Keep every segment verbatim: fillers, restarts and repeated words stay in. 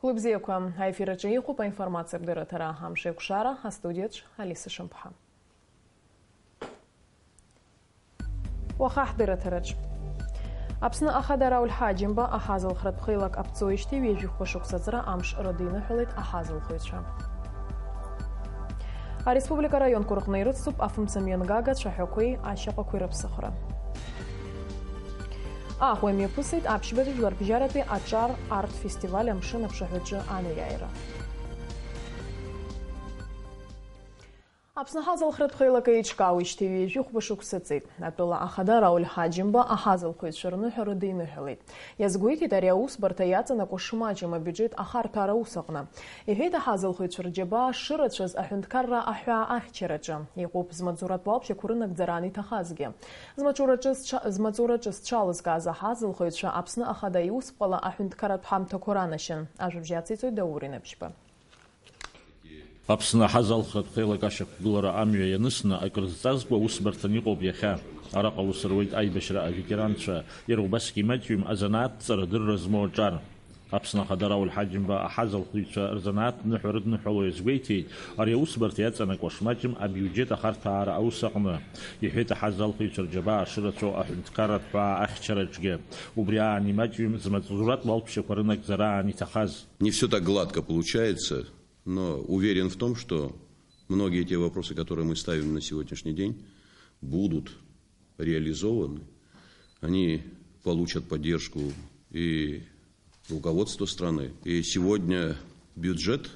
Хәлыбзиақәа, аефир аҿы иҟоуп аинформациатә дырраҭара «Амшеикәшара», астудиаҿ Алиса Шамԥҳа. Уаха ҳдырраҭараҿ. Аԥсны Ахада Рауль Ҳаџьымба аҳазалхратә хеилак аԥҵоижьҭеи ҩажәи хәба шықәса ҵра амш рыдиныҳәалеит аҳазалхыҩцәа. Ареспублика араионқәа рҟны ирыцуп афымцамҩангага ацәаҳәақәеи ашьаҟақәеи рыԥсыхра. Аҟәа имҩаԥысит аԥшьбатәи жәларбжьаратәи аҿар арт-фестиваль амшын аԥшаҳәаҿы анеиааира. Аԥсны аҳазалхратә хеилак еиҿкаауеижьҭеи ҩажәи хәба шықәса ҵит. Атәыла ахада Рауль Ҳаџьымба аҳазалхыҩцәа рныҳәа рыдиныҳәалеит. Иазгәеиҭеит ари аусбарҭа иаҵанакуа шмаҷым абиуџьет ахарҭәаара аус аҟны. Иҳәеит аҳазалхыҩцәа рџьабаа шырацәаз аҳәынҭқарра аҳәаа ахьчараҿы. Иҟоуп змаҵуратә уалԥшьақәа рынагӡара аниҭахазгьы. Змаҵураҿы зҽа-, змаҵураҿы зҽалызкааз аҳазалхыҩцәа Аԥсны Ахада Иусԥҟала аҳәынҭқарратә ҳамҭақәа ранашьан. Ажәабжь ациҵоит Даур Инаԥшьба. Аԥсны аҳазалхратә хеилак ашьақәгылара амҩа ианысны акрызҵазкуа аусбарҭан иҟоуп иахьа. Араҟа аус руеит аибашьра аветеранцәа, иара убасгьы имаҷҩым азанааҭҵара адырра змоу аҿар. Аԥсны Ахада Рауль Ҳаџьымба аҳазалхыҩцәа рзанааҭ ныҳәа рыдныҳәало иазгәеиҭеит, ари аусбарҭа иаҵанакуа шмаҷым абиуџьет ахарҭәаара аус аҟны. Иҳәеит аҳазалхыҩцәа рџьабаа шырацәоу аҳәынҭқарратә ҳәаа ахьчараҿгьы. Убри аан имаҷҩым змаҵуратә уалԥшьақәа рынагӡара аан иҭахаз. Не всё так гладко получается, но уверен в том, что многие те вопросы, которые мы ставим на сегодняшний день, будут реализованы. Они получат поддержку и руководства страны. И сегодня бюджет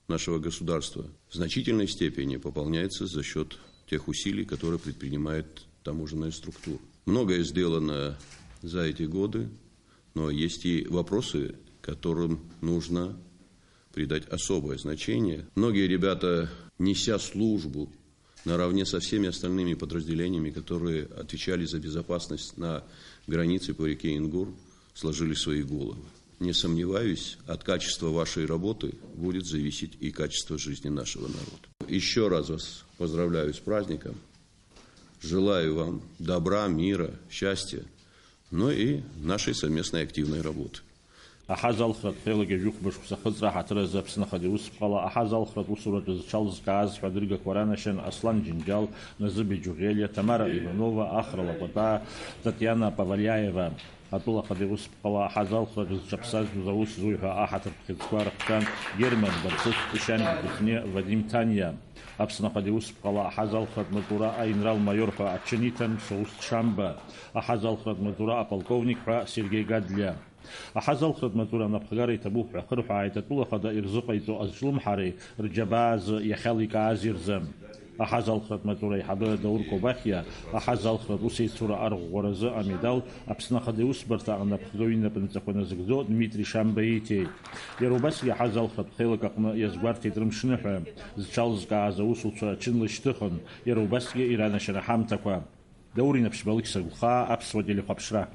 нашего государства в значительной степени пополняется за счёт тех усилий, которые предпринимает таможенная структура. Многое сделано за эти годы, но есть и вопросы, которым нужно придать особое значение. Многие ребята, неся службу наравне со всеми остальными подразделениями, которые отвечали за безопасность на границе по реке Ингур, сложили свои головы. Не сомневаюсь, от качества вашей работы будет зависеть и качество жизни нашего народа. Ещё раз вас поздравляю с праздником. Желаю вам добра, мира, счастья, ну и нашей совместной активной работы. Аҳазалхратә хеилак ҩажәи хәба шықәса ахыҵра аҳаҭыр азы Аԥсны Ахада Иусԥҟала аҳазалхратә усураҿы зҽалызкааз ҳәа адыргақәа ранашьан Аслан Џьынџьал, Назыби Џьуӷьелиа, Тамара Иванова, Ахра Лакәатәаа, Татиана Паваляева. Атәыла Ахада Иусԥҟала аҳазалхратә зҽаԥсазтәыз аус зуҩ ҳәа аҳаҭыртә хьыӡқәа рыхҵан Герман Барцыц, Шьамби Кәыҵниа, Вадим Ҭаниа. Аԥсны Ахада Иусԥҟала аҳазалхратә маҵура аинрал-маиор ҳәа ачын иҭан Мсоусҭ Шамба, аҳазалхратә маҵура аполковник ҳәа Сергеи Гадлиа. Аҳазалхратә маҵура анапхгара иҭабуп ҳәа хырҳәааит атәыла ахада ирзыҟаиҵо азҿлымҳареи рџьабаа азы иахьаликааз ирзы. Аҳазалхратә маҵура аиҳабы Даур Кобахиа аҳазалхратә усеицура арӷәӷәаразы амедал Аԥсны Ахада Иусбарҭа анапхгаҩ инапынҵақәа назыгӡо Дмитри Шамба ииҭеит. Иара убасгьы аҳазалхратә хеилак аҟны иазгәарҭеит рымшныҳәа, зҽалзкааз аусуцәа ачынла ишьҭыхын, иара убасгьы иранашьара ҳамҭақәа. Даур Инаԥшьба, Алықьса Гәхаа, Аԥсуа телехәаԥшра.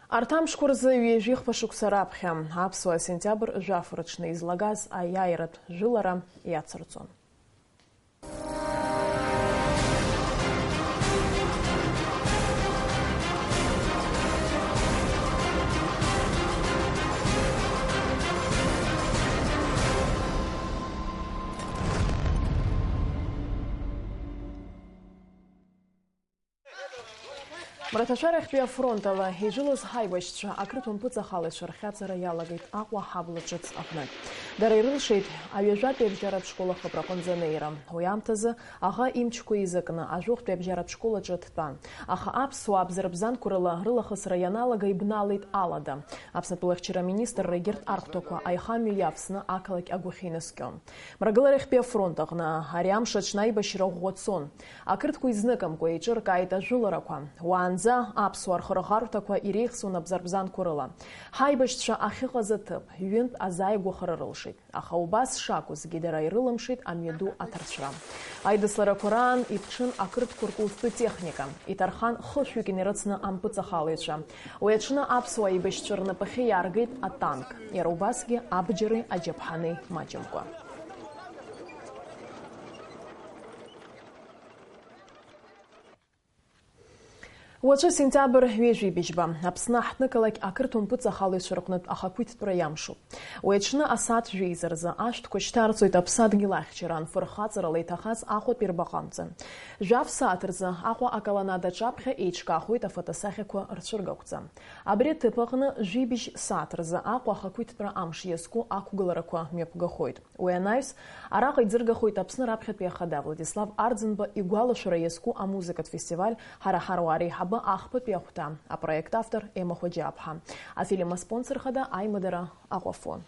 Арҭ амшқәа рзы ҩажәи хԥа шықәса раԥхьа, аԥсуаа сентиабр жәаф рыҽны излагаз аиааиратә жәылара иацырҵон. Мраҭашәарахьтәи афронт ала ижәылаз ҳаибашьцәа ақырҭуа мпыҵахалаҩцәа рхьаҵра иалагеит Аҟәа аҳабла ҿыц аҟны. Дара ирылшеит аҩажәатәи абжьаратә школ ахыбраҟынӡа анеира. Уи аамҭазы аӷа имчқәа еизакны ажәохәтәи абжьаратә школ аҿы дтәан. Аха аԥсуаа абзарбзанқәа рыла рылахысра ианалага ибналеит алада. Аԥснытәыла ахьчара аминистрра егьырҭ архәҭақәа аихамҩа иавсны ақалақь агәахьы инаскьон. Мрагыларахьтәи афронт аҟны ари амш аҽны аибашьра ӷәӷәа цон. Ақырҭқәа изныкымкәа еиҿыркааит ажәыларақәа. Уаанӡа аԥсуаа рхырӷарҭақәа иреихсуан абзарбзанқәа рыла. Ҳаибашьцәа ахьыҟаз аҭыԥ, ҩынтә азааигәахара рылшеит. Аха убас шакәызгьы, дара ирылымшеит амҩаду аҭарцәра. Аидысларақәа раан иԥҽын ақырҭқәа ркәылтәтәы техника, иҭархан хышәҩык инарыцны ампыҵахалаҩцәа. Уи аҽны аԥсуаа еибашьцәа рнапахьы иааргеит атанк, иара убасгьы абџьари аџьаԥҳани маҷымкәа. Уаҵәы, сентиабр ҩажәи быжьба, Аԥсны аҳҭнықалақь ақырҭуа мпыҵахалаҩцәа рҟнытә ахақәиҭтәра иамшуп. Уи аҽны асааҭ жәеиза рзы ашәҭқәа шьҭарҵоит Аԥсадгьыл ахьчара анфырхаҵарала иҭахаз Аҟәатәи рбаҟа амҵан. Жәаф сааҭ рзы Аҟәа аколоннада аҿаԥхьа еиҿкаахоит афотосахьақәа рцәыргақәҵа. Абри аҭыԥ аҟны жәибжь сааҭ рзы Аҟәа ахақәиҭтәра амш иазку ақәгыларақәа мҩаԥгахоит. Уи анаҩс, араҟа иӡыргахоит Аԥсны раԥхьатәи ахада Владислав Арӡынба игәалашәара иазку амузыкатә фестиваль Ҳара ҳаруаа реиҳабы ахԥатәи ахәҭа, апроект автор Ема Хоџьаԥҳа. Афильм аспонсор хада аимадара Аҟәафон.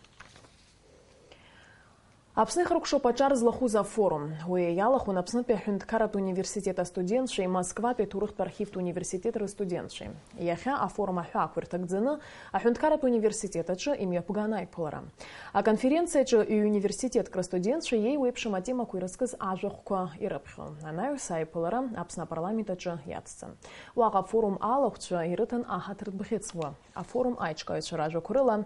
Аԥсны ихыркәшоуп аҿар злахәыз афорум. Уи иалахәын Аԥснытәи аҳәынҭқарратә университет астудентцәеи Москватәи аҭоурыхтә архивтә университет рыстудентцәеи. Иахьа афорум аҳәаақәа ирҭагӡаны Аҳәынҭқарратә университет аҿы имҩаԥган аиԥылара. Аконференциаҿы ҩ-университетк рыстудентцәа еиуеиԥшым атемақәа ирызкыз ажәахәқәа ирыԥхьон. Анаҩс аиԥылара Аԥсны апарламент аҿы иацҵан. Уаҟа афорум алахәцәа ирыҭан аҳаҭыртә бӷьыцқәа. Афорум аиҿкааҩцәа ражәақәа рыла,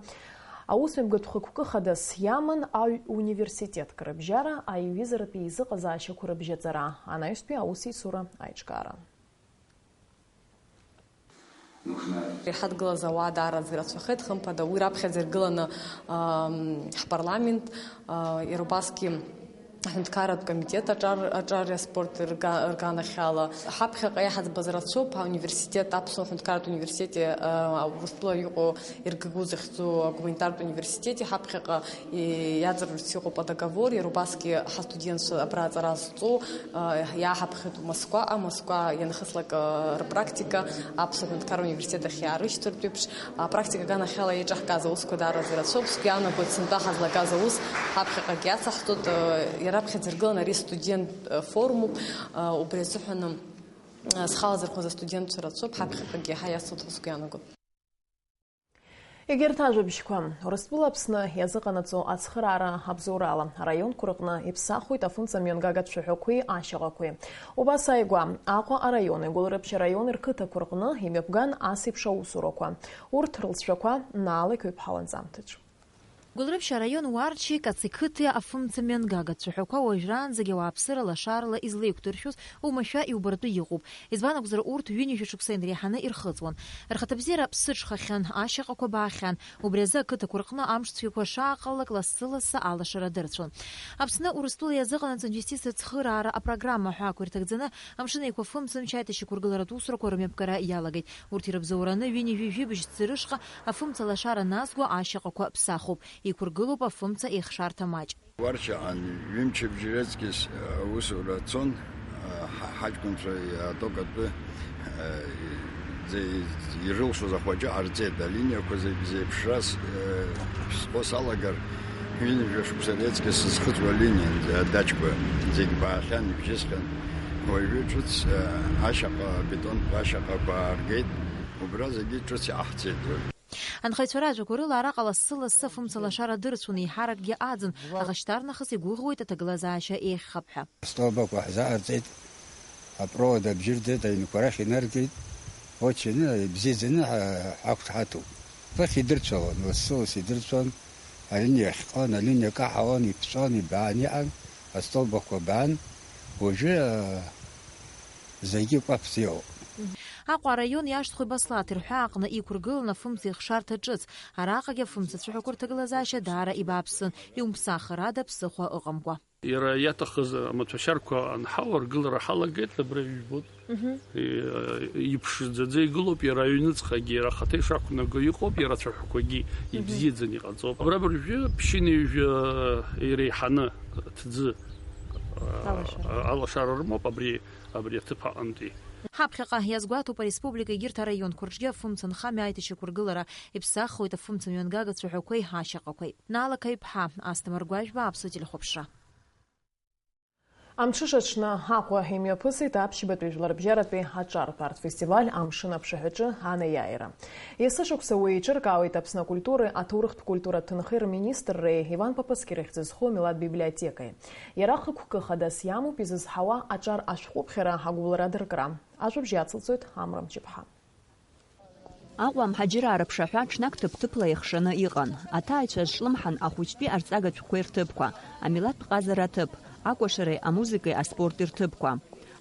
аусмҩаԥгатә хықәкы хадас иаман аҩ-университетк рыбжьара аиҩызаратәи еизыҟазаашьақәа рыбжьаҵара, анаҩстәи аусеицура аиҿкаара. Иҳадгылаз ауаа даараӡа ирацәахеит, хымԥада, уи раԥхьаӡа иргыланы, ам, ҳпарламент, а, иара убасгьы аҳәынҭқарратә комитет аҿар-, аҿари аспорти рга-, рганахьала. Ҳаԥхьаҟа иаҳаӡбаз рацәоуп, ауниверситет, Аԥсуа ҳәынҭқарратә университети, а, Урыстәыла иҟоу Иргагу захьӡу агуманитартә университети ҳаԥхьаҟа и-, иаҵарҩырц иҟоуп адоговор, иара убасгьы ҳастудентцәа абра аҵара зҵо, а, иааҳаԥхьоит Москваҟа, Москва ианхыслак, а, рпрактика Аԥсуа ҳәынҭқарра университет ахь иаарышьҭыртә еиԥш, апрактика аганахьала еиҿаҳкааз аусқәа даараӡа ирацәоуп. Сгәы иаанагоит, сынтәа ҳазлагаз аус ҳаԥхьаҟагьы иацаҳҵоит, а, иара аԥхьаӡа иргылан ари студент, а, форумуп, а, убри азыҳәан, а, схы алазырхәыз астудентцәа рацәоуп, ҳаԥхьаҟагьы иаҳа иацлоит ҳәа сгәы иаанагоит. Егьырҭ ажәабжьқәа. Урыстәыла Аԥсны иазыҟанаҵо ацхыраара абзоурала араионқәа рҟны иԥсахуеит афымца мҩангага цәаҳәақәеи ашьаҟақәеи. Убас ааигәа, Аҟәа араион, Игәылрыԥшь араион рқыҭақәа рҟны имҩаԥган ас еиԥш аусурақәа. Урҭ рылҵшәақәа Наала Қьоиԥҳа ланҵамҭаҿы. Гәылрыԥшь араион Уарчи Каци қыҭи афымца мҩангага цәаҳәақәа уажәраанӡагьы ауааԥсыра лашарала излеиқәдыршәоз оумашәа иубартәы иҟоуп. Избан акәзар, урҭ ҩынҩажәа шықәса инреиҳаны ирхыҵуан. Рхаҭабзиара ԥсыҽхахьан, ашьаҟақәа баахьан. Убри азы ақыҭақәа рҟны амш цәгьақәа шааҟалак лассы-лассы алашара дырцәон. Аԥсны Урыстәыла иазыҟанаҵон џьестиса цхыраара апрограмма ҳәа ақәирҭагӡаны Амшын Еиқәа фымцамч аиҭашьақәыргыларатә усурақәа рымҩаԥгара иалагеит. Урҭ ирыбзоураны ҩынҩажәи жәибжь ҵәрышҟа афымца лашара назго ашьаҟақәа ԥсахуп. Иқәыргылоуп афымца еихшарҭа маҷ. Уарчаҟан ҩымчыбжь раҵкьыс аусура цон, ҳа-, ҳаҷкәынцәа аток атәы, ирылшоз ахәаҷы ҟарҵеит, алиниақәа зегь зеиԥшраз, схәы салагар, ҩынҩажәа шықәса реиҵкьыс сызхыҵуа алиниа, адаҷқәа зегь баахьан, ибжьысхьан. Уажәы ҿыц, ашьаҟа, абетонтә ашьаҟақәа ааргеит, убра зегьы ҿыц иҟаҳҵеит. Анхаҩцәа ражәақәа рыла, араҟа лассы-лассы афымца лашара дырцәон, еиҳаракгьы аӡын, аха шьҭарнахыс игәыӷуеит аҭагылазаашьа еиӷьхап ҳәа. Астолбақәа ҳзаҟарҵеит, апровод абжьы рдеит, аҩнқәа рахь инаргеит, оччаны, ибзиаӡаны ҳа-, ҳақәшаҳаҭуп. Хыхь идырцәалон, лассы-лассы идырцәон, алиниа иахҟьон, алиниа каҳауан, иԥҵәон, ибаан иҟан, астолбақәа баан, уажәы, а, зегьы кәаԥӡа иҟоуп. Аҟәа араион иашҭхәеи Баслаҭи рҳәаа аҟны иқәыргылан афымца еихшарҭа ҿыц. Араҟагьы афымца цәаҳәақәа рҭагылазаашьа даара ибааԥсын, иумԥсахыр ада ԥсыхәа ыҟамкәа. Иара иаҭахыз амаҭәашьарқәа анҳауа, аргылара ҳалагеит, абра ижәбоит. Мгм. И-, иԥшӡаӡа игылоуп, иара аҩныҵҟагьы, иара ахаҭа ишақәнаго иҟоуп, иара ацәаҳәақәагьы Мгм. ибзиаӡаны иҟаҵоуп. Абра абыржәы ԥшьынҩажәа иреиҳаны ҭӡы, а, Алашара. алашара рымоуп абри, абри аҭыԥ аҟынтәи. Ҳаԥхьаҟа иазгәаҭоуп ареспублика егьырҭ араионқәа рҿгьы афымца нхамҩа аиҭашьақәыргылара, иԥсахуеит афымца мҩангага цәаҳәақәеи ашьаҟақәеи. Наала Қаҩԥҳа, Асҭамыр Гәажәба, Аԥсуа телехәаԥшра. Амҽыша аҽны Аҟәа имҩаԥысит аԥшьбатәи жәларбжьаратәи аҿартә арт-фестиваль Амшын аԥшаҳәаҿы анеиааира. Есышықәса уи еиҿыркаауеит Аԥсны акультуреи аҭоурыхтә культура ҭынхеи рминистрреи Иван Поповски рыхьӡ зху амилаҭ библиотекеи. Иара хықәкы хадас иамоуп изызҳауа аҿар ашәҟәыԥхьара агәыбылра адыркра. Ажәабжь иацылҵоит Амра Мҷыԥҳа. Аҟәа амҳаџьыраа рыԥшаҳәа ҽнак ҭыԥ-ҭыԥла еихшаны иҟан. Аҭааҩцәа азҿлымҳан ахәыҷтәи арҵага шәҟәқәеи рҭыԥқәа, амилаҭтә ҟазара аҭыԥ, акәашареи амузыкеи аспорти рҭыԥқәа.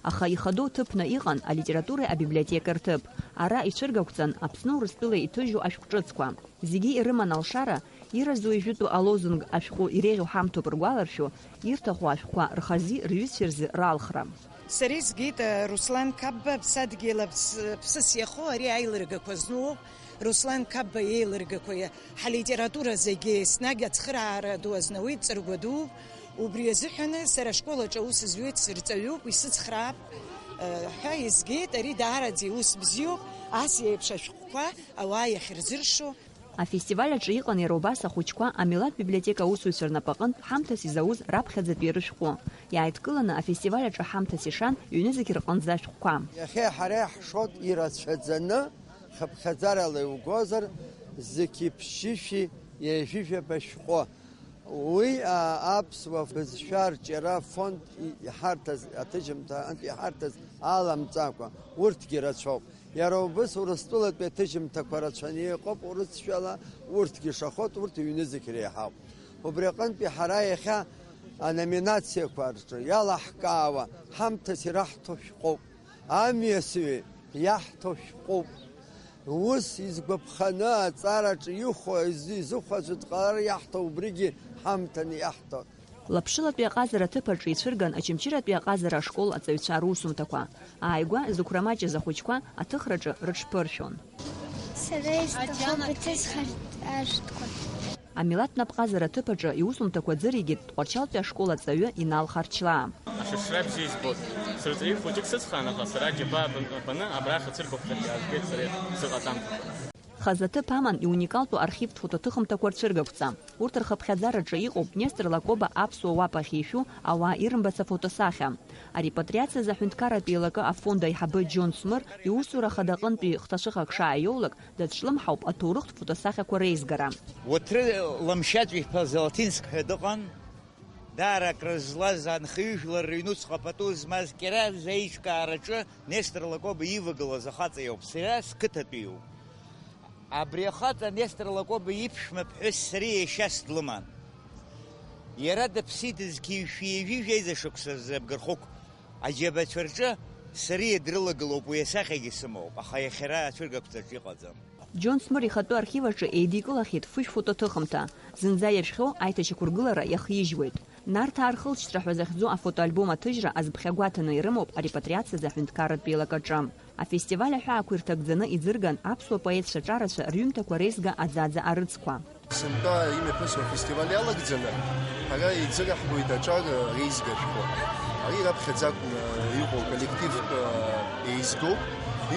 Аха ихадоу ҭыԥны иҟан алитературеи абиблиотекеи рҭыԥ. Ара ицәыргақәҵан Аԥсны Урыстәыла иҭыжьу ашәҟәы ҿыцқәа. Зегьы ирыман алшара, иразу ижәытәу алозунг ашәҟәы иреиӷьу ҳамҭоуп ргәаларшәо, ирҭаху ашәҟәқәа рхази рҩызцәеи рзы ралхра. Сара изгеит, э, Руслан Қапба, аԥсадгьыл аԥс-, ԥсыс иахоу ари аилыргақәа знуоуп. Руслан Қапба иеилыргақәа иа-, ҳалитература зегьы еснагь ацхыраара ду азнауеит, ҵыргәа дууп. Убри азыҳәаны сара ашкол аҿы аус зуеит, сырҵаҩуп, исыцхраап, э, ҳәа изгеит. Ари даараӡа иус бзиоуп, ас еиԥш ашәҟәқәа ауаа иахьырзыршо. Афестиваль аҿы иҟан иара убас ахәыҷқәа амилаҭ библиотека аусзуҩцәа рнапаҟынтә ҳамҭас изауз раԥхьаӡатәи рышәҟәы. Иааидкыланы афестиваль аҿы ҳамҭас ишан ҩнызқь рҟынӡа ашәҟәқәа. Иахьа ҳара иаҳшоит ирацәаӡаны, хыԥхьаӡарала иугозар, зқьи ԥшьышәи ҩажәижәаба шәҟәы. Уи, а, аԥсуа бызшәа рҿиара фонд и-, иҳарҭаз, аҭыжьымҭа антә иҳарҭаз аламҵакәа, урҭгьы рацәоуп. Иара убас Урыстәылатәи аҭыжьымҭақәа рацәаны иҟоуп урысшәала, урҭгьы шахоит, урҭ ҩнызқь реиҳауп. Убри аҟынтәи ҳара иахьа аноминациақәа рҿы иалаҳкаауа ҳамҭас ираҳҭо шәҟәоуп. Амҩасҩы иаҳҭо шәҟәоуп. Ус изгәаԥханы аҵараҿы ихәо, изы-, изыхәаӡо дҟалар иаҳҭо, убригьы ҳамҭан иаҳҭо. Лаԥшылатәи аҟазара аҭыԥ аҿы ицәырган Очамчыратәи аҟазара ашкол аҵаҩцәа русумҭақәа. Ааигәа зықәра маҷыз ахәыҷқәа аҭыхраҿы рыҽԥыршәон. Сара исҭахуп иҭысхыр ашәҭқәа. Амилаҭтә напҟазара аҭыԥ аҿы иусумҭақәа ӡыригеит Тҟәарчалтәи ашкол аҵаҩы Инал Харчлаа. Ашышра бзиа избоит. Сырҵаҩы хәыҷык сыцхраан, аха сара аџьабаа баны абра ахацыргақәа рахь иаазгеит сара сыҟаҵамҭақәа. Хазы аҭыԥ аман иуникалтәу архивтә фотоҭыхымҭақәа рцәыргақәҵа. Урҭ рхыԥхьаӡараҿы иҟоуп Нестор Лакоба аԥсуа уап ахь ишәу ауаа ирымбац афотосахьа. Арепатриациазы аҳәынҭқарратә еилакы афонд аиҳабы Џьон Смыр иусура хадаҟынтәи хҭацәыхак шааиоулак дазҿлымҳауп аҭоурыхтә фотосахьақәа реизгара. Уаҭры Ламшьаҵә иԥа Золотинск ҳәа дыҟан. Даара акрызлаз анхаҩыжәлар рыҩнуҵҟа пату змаз Кьараз аиҿкаараҿы Нестор Лакоба ивагылаз ахаҵа иоуп, сара сқыҭатәиуп. Абри ахаҵа Нестор Лакоба иԥшәма ԥҳәыс сара иашьас длыман. Иара дыԥсит зқьи жәшәи ҩажәи жәеиза шықәса рзы абгырхықә. Аџьабацәа рҿы сара иадрылагылоуп, уи асахьагьы сымоуп, аха иахьа ара ацәыргақәҵаҿ иҟаӡам. Џьон Смыр ихатәы архив аҿы еидикылахьеит фышә фотоҭыхымҭа, зынӡа иажәхьоу аиҭашьақәыргылара иахижьуеит. Нарҭаа рхылҵшьҭра ҳәа захьӡу афотоальбом аҭыжьра азԥхьагәаҭаны ирымоуп арепатриациазы аҳәынҭқарратә еилакаҿы. Афестиваль аҳәаақәа ирҭагӡаны иӡырган аԥсуа поетцәа ҿарацәа рҩымҭақәа реизга аӡаӡа арыцқәа. Сынтәа имҩаԥысуа афестиваль иалагӡаны, ҳара иӡыраҳгоит аҿар реизга шәҟәы. Ари раԥхьаӡа акәны иҟоу коллективк еизгоуп.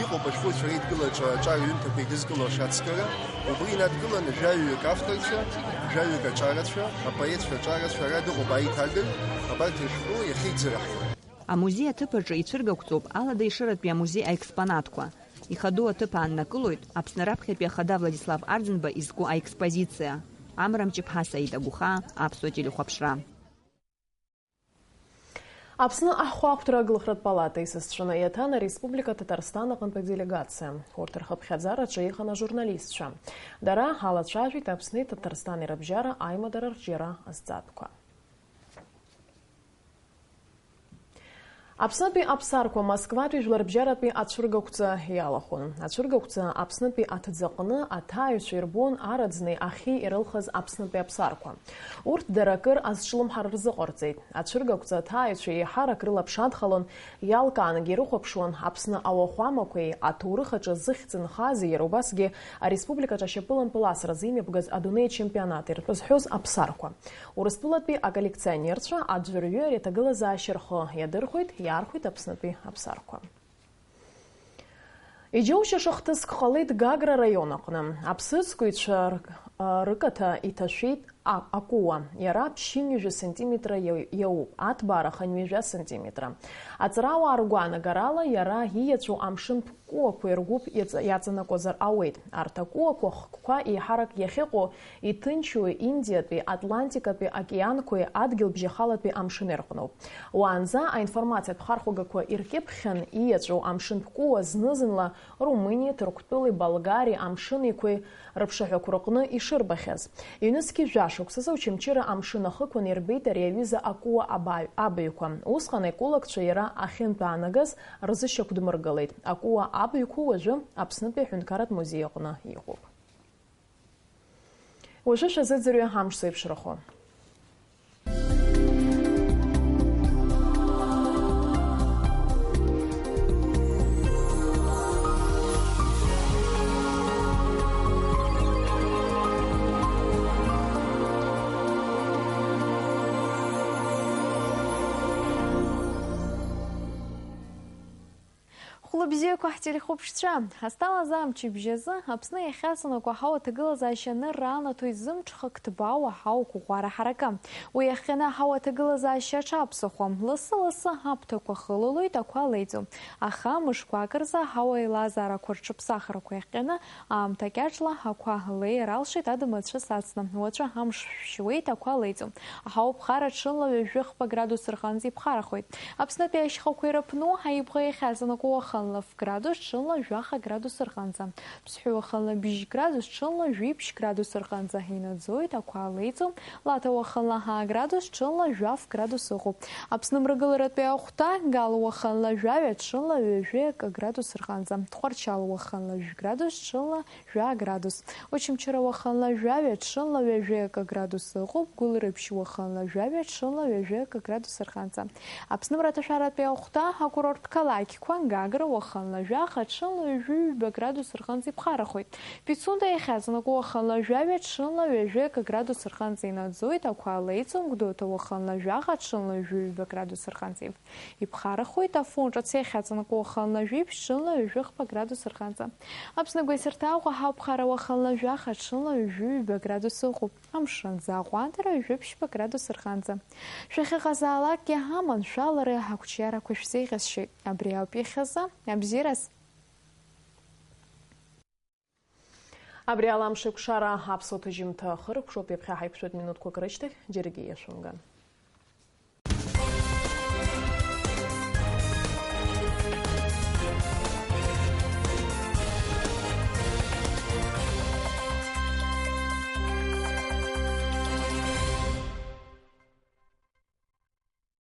Иҟоуп ашәҟәыҩҩцәа реидгылаҿы аҿар ҩымҭақәа еидызкыло ашацкыра. Убри инадкыланы жәаҩык авторцәа, жәаҩык аҿарацәа, апоетцәа аҿарацәа, ара дыҟоуп аиҭагаҩ, абарҭ рышәҟәы иахьеиӡыраҳгоит. Амузеи аҭыԥ аҿы ицәыргақәҵоуп Алада Ешыратәи амузеи аекспонатқәа. Ихадоу аҭыԥ ааннакылоит Аԥсны раԥхьатәи ахада Владислав Арӡынба изку аекспозициа. Амра Мҷыԥҳа, Саид Агәхаа, Аԥсуа телехәаԥшра. Аԥсны ахәаахәҭра аглыхратә палата исасцәаны иаҭан ареспублика Ҭаҭарсҭан аҟынтә аделегациа. Урҭ рхыԥхьаӡараҿы иҟан ажурналистцәа. Дара алацәажәеит Аԥсни Ҭаҭарсҭани рыбжьара аимадара рҿиара азҵаатәқәа. Аԥснытәи аԥсарқәа Москватәи жәларбжьаратәи ацәыргақәҵа иалахәын. Ацәыргақәҵа Аԥснытәи аҭӡаҟны аҭааҩцәа ирбон араӡни ахьи ирылхыз Аԥснытәи аԥсарқәа. Урҭ дара акыр азҿлымҳара рзыҟарҵеит. Ацәыргақәҵа аҭааҩцәа еиҳарак рылаԥш адхалон Иалкаангьы ирыхәаԥшуан Аԥсны ауахәамақәеи аҭоурых аҿы зыхьӡ нхази, иара убасгьы ареспубликаҿы ашьапылампыл асразы имҩаԥгаз адунеи ачемпионат иртәы зҳәоз аԥсарқәа. Урыстәылатәи аколлекционерцәа аӡәырҩы ари аҭагылазаашьа рхы иадырхәеит, иаархәеит Аԥснытәи аԥсарқәа. Иџьоушьаша хҭыск ҟалеит Гагра араион аҟны. Аԥсыӡкыҩцәа р-, рыкаҭа иҭашәеит а-, акәыуа. Иара ԥшьынҩажәа сантиметра иа-, иауп, аҭбаара хынҩажәа сантиметра. Аҵарауаа ргәаанагарала, иара ииаҵәоу амшын пкуақәеи ргәыԥ иаҵ-, иаҵанакуазар ауеит. Арҭ акәыуақәа хкқәа еиҳарак иахьыҟоу иҭынчу Индиатәи, Атлантикатәи океанқәеи адгьылбжьахалатәи амшыни рҟноуп. Уаанӡа аинформациатә хархәагақәа иркьыԥхьын ииаҵәоу амшын пкуа зны-зынла Румыниеи, Ҭырқәтәылеи, Болгариеи амшын еиқәеи рыԥшаҳәақәа рҟны ишырбахьаз. Ҩнызқьи жәа Шықәсазы Очамчыра амшын ахықәан ирбеит ари аҩыза акуа абаҩ-, абаҩқәа. Усҟан аекологцәа иара ахьынтәаанагаз рзышьақәдмыргылеит. Акуа абаҩқәа уажәы Аԥснытәи аҳәынҭқарратә музеи аҟны иҟоуп. Уажәы шәазыӡырҩы амш зеиԥшрахо. Хәлыбзиақәа ҳтелехәаԥшцәа, ҳазҭалаз амчыбжь азы Аԥсны иахьаҵанакуа аҳауа аҭагылазаашьа анырра анаҭоит зымҽхак ҭбаау аҳауа қәыӷәӷәара ҳаракы. Уи иахҟьаны аҳауа аҭагылазаашьа аҽаԥсахуам, лассы-лассы аԥҭақәа хылалоит, ақәа леиӡом. Аха мышқәак рзы аҳауа еилазаарақәа рҽыԥсахрақәа иахҟьаны аамҭа кьаҿла ақәа леир алшеит адамацәыс ацны. Уаҵәы амш шәшьуеит, ақәа леиӡом. Аҳауа ԥхара ҽынла ҩажәи хԥа градус рҟынӡа иԥхарахоит. Аԥснытәи ашьхақәа ирыԥну аибӷа иахьаҵанакуа уахынла ф градус, ҽынла жәаха градус рҟынӡа. Ԥсҳәы уахынла бжь градус, ҽынла жәиԥшь градус рҟынӡа инаӡоит, ақәа леиӡом. Лаҭа уахынла ҳа градус, ҽынла жәаф градус ыҟоуп. Аԥсны мрагыларатәи ахәҭа, Гал уахынла жәаҩа, ҽынла ҩажәи акы градус рҟынӡа. Тҟәарчал уахынла жәградус, ҽынла жәа градус. Очамчыра уахынла жәаҩа, ҽынла ҩажәи акы градус ыҟоуп, Гәылрыԥшь уахынла жәаҩа, ҽынла ҩажәи акы градус рҟынӡа. Аԥсны мраҭашәаратәи ахәҭа, акурорттә қалақьқәа, Гагра уахынла жәаха, ҽынла ҩажәи ҩба градус рҟынӡа иԥхарахоит. Пицунда иахьаҵанакуа уахынла жәаҩа, ҽынла ҩажәи акы градус рҟынӡа инаӡоит, ақәа леиӡом, Гәдоуҭа уахынла жәаха, ҽынла ҩажәи ҩба градус рҟынӡа. Иԥхарахоит, Афон ҿыц иахьаҵанакуа уахынла жәиԥшь, ҽынла ҩажәи хԥа градус рҟынӡа. Аԥсны агәеисырҭа Аҟәа ҳауԥхара уахынла жәаха, ҽынла ҩажәи ҩба градус ыҟоуп. Амшын аӡы аҟәандара ҩажәи ԥшьба градус рҟынӡа. Шәахьыҟазаалакгьы аманшәалареи ақәҿиарақәеи шәзеиӷьасшьоит. Абри ауп иахьазы. Абзиараз! Абри ала амш еиқәшара аԥсуа ҭыжьымҭа ахыркәшоуп, ҩаԥхьа ҳаиқәшәоит минуҭқәак рышьҭахь, џьаргьы иашәымган.